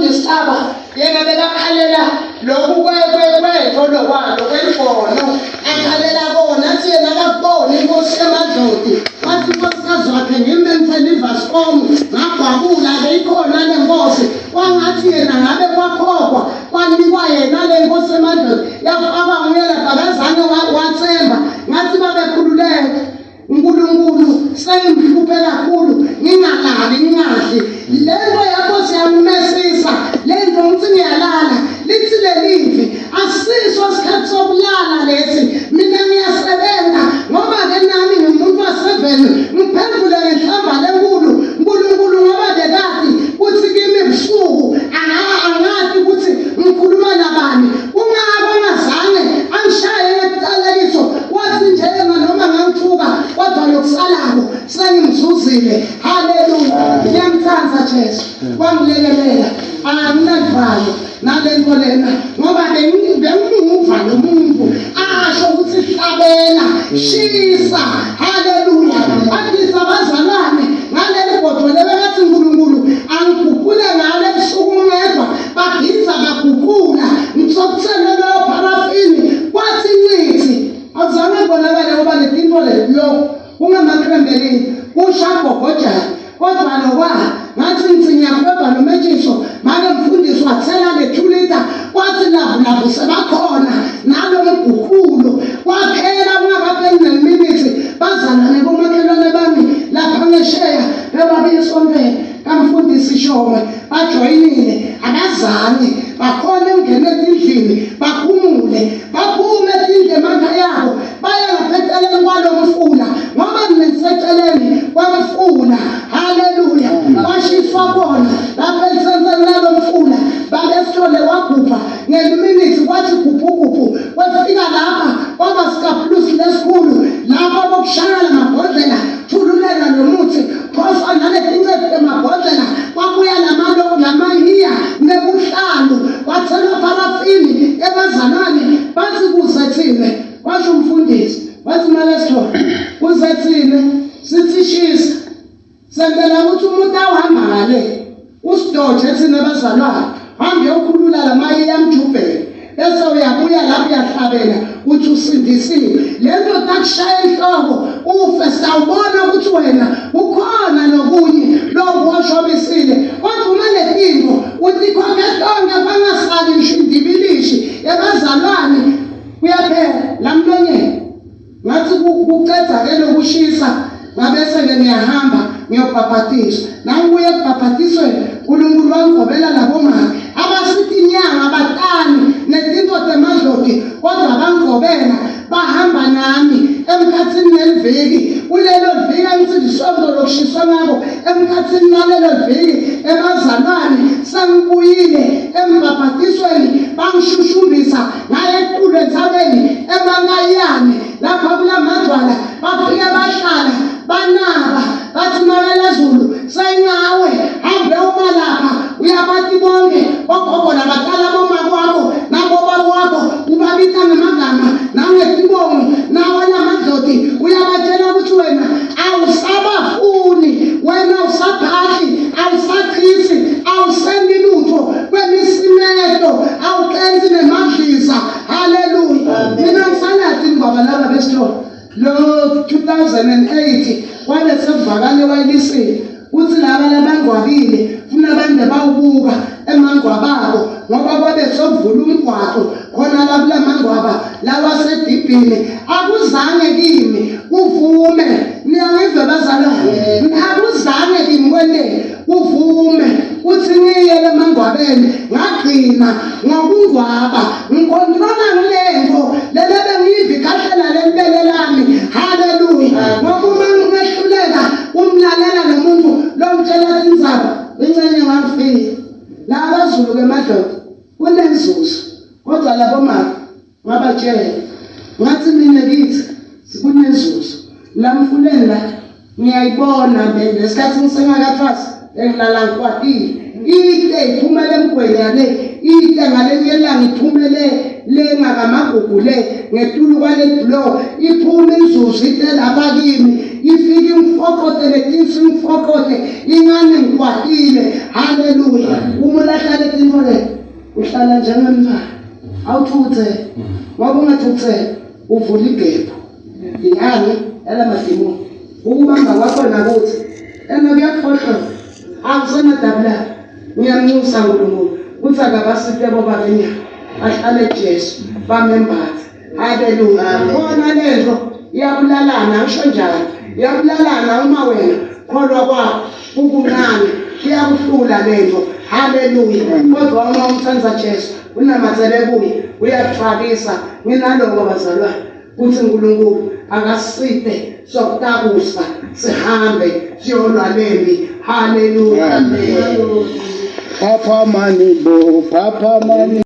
Mfundisi Xaba yena bekakhalela lokhu kwento lokwalo kwembono akhalela kona athi yena akakuboni inkosi emadloti wathi inkosikazi wakhe ngimenzele ivasikomu ngagwabula-ke ikhona le nkosi kwangathi yena ngabe kwakhokhwa kwanikwa yena le nkosi emadloti yafakwa nguye lapha akazange wathemba ngathi babekhululeka uNkulunkulu sengimhluphe kakhulu ngingalali ngingadli lento yakho siyamesisa lento ngithi ngiyalala lithi lelivi asiso isikhathi sokulala lesi mina ngiyasebenza ngoba ke nami ngimuntu waseveni ngiphendule ngenhlamba lenkulu uNkulunkulu ngoba bekati kuthi kimi busuku angati ukuthi ngikhuluma nabani kungako engazange angishaye ngesiqalekiso wathi nje yena noma ngangithuka kodwa lokusalako sengimzuzile haleluya ngiyamthanda Jesu wangilekelela anginalivalo nale nto lena ngoba bengimuva lo muntu asho ukuthi hlabela shisa haleluya athi abazalwane ngaleli bhodwe lebekathi uNkulunkulu angiguqule ngale ebusuku ngedwa bagidza baguqula ngitsokutsele loyo pharafini kwathi ncithi akuzange kubonakale ngoba letinto lo kungamakrembelini kusha gogojana kodwa lokwa ngathi ngithi ngiyakweba nometshiso make mfundisi wathela le two liter kwathi lavu lavu sebakhona nalo mguqulo kwaphela kungakapheli neminithi bazalwane bomakhelwane bami lapha ngesheya bebabuye esontweni kamfundisi Shongwe bajoyinile abazange bakhona ukungena ezindlini baphumule baphume ezindle emakhaya abo baya lapha eceleni kwalo mfula ngoba mina ngiseceleni kwamfula haleluya bashiswa khona lapha elisenseni lalo mfula babesithole wagubha ngeliminithi kwathi gubhugubhu kwefika lapha kwaba sikapulusi lesikhulu lapha bokushaya lamabhodlela thululela lo muthi phosa naletincetu temabhodlela kwabuya lamahiya nebuhlalu kwathelwa parafini ebazalwane bathi kuze thina washo umfundisi wathi malesithola kuze thina sithi shisa sentela ukuthi umuntu awuhamba ngale usidoje thina bazalwane hambe ukhulula lamahiya amjubhele bese uyabuya lapho uyahlabela uthi usindisiwe le nto takushaya enhloko ufe sawubona ukuthi wena ukhona nokunye lokhu oshobisile kodwa uma letinto utikhokhe tonke bangasali ngisho indibilishi ebazalwane kuyaphela lamlonyeni Ngathi kuceda ke lokushisa ngabese-ke ngiyahamba ngiyobhabhatiswa. Nangibuya ekubhabhatisweni uNkulunkulu wangigobela labomama abasithi inyanga batani netinto temadloti kodwa bangigobela bahamba nami emkhathini neliviki kulelo viki angithi lisonto lokushiswa ngako emkhathini nalelo viki ebazalwane sengibuyile embhabhatisweni bangishushumbisa ngaye equlu entsabeni emankayane lapha kulamadwala bafike bahlala banaba bathi makela zulu sayingawe hambe uma lapha uyabati bonke ogogo nabadala bomakwakho nabobaba wakho ubabita ngamagama nangetibongo nawe lamadloti uyabatshela ukuthi wena awusabafuni wena awusaphahli awusachithi awusendi lutho kwemisimeto awukenzi nemadliza haleluya mina ngisalathi ngibaba laba besithola lo 2008 kwabe sekuvakale wayilisile kuthi laba labangcwabile funa abantu bawubuka emangcwababo ngoba kwabe sokuvula umgwaqo khona la kulamangcwaba lawasedibhini akuzange kimi kuvume niyangive bazalwane akuzange kimi kwenteke kuvume kuthi ngiye emangcwabeni ngagcina ngokungcwaba ngikhontrola ngilento lele bengiyiva ikhahlela lelibele lami haleluya ngoba uma ngimehluleka umlalela lo muntu longitshela tindzaba incenye ngangifika la abazulu ke madoda kunenzuzo kodwa labo mama Ngabatshela ngathi mina kithi kunenzuzo la mfuleni la ngiyayibona ngesikhathi ngisengakathwasi engilala ngikwatile ite iphumele emgwenya le ite ngalenye ilanga iphumele le ngakamagugu le ngetulu kwaleli bhuloho iphume inzuzo ite lapha kimi ifike ingifokote letinsi ingifokote ingane ngikwatile haleluya uma ulahla leti Hlala njengemntwana. Awuthukuthele. Ngoba ungathukuthele uvula igebhu. Ingani yala madimoni. Ukubamba kwakhona kuthi ena kuyakufohloza. Akusenadabula. Ngiyamnxusa uNkulunkulu ukuthi akabasite bobabenyama. Bahlale Jesu bamembathe. Haleluya. Khona lento iyabulalana ngisho njalo. Iyabulalana uma wena kholwa kwakho kukuncane iyakuhlula lento. Haleluya. Kodwa uma umthanda Jesu unamathele kuye uyakuthwalisa nginaloko bazalwane kuthi uNkulunkulu akasiphe sokutakusa sihambe siyolwa lempi. Haleluya. Amen. Phapha mani bo, phapha mani.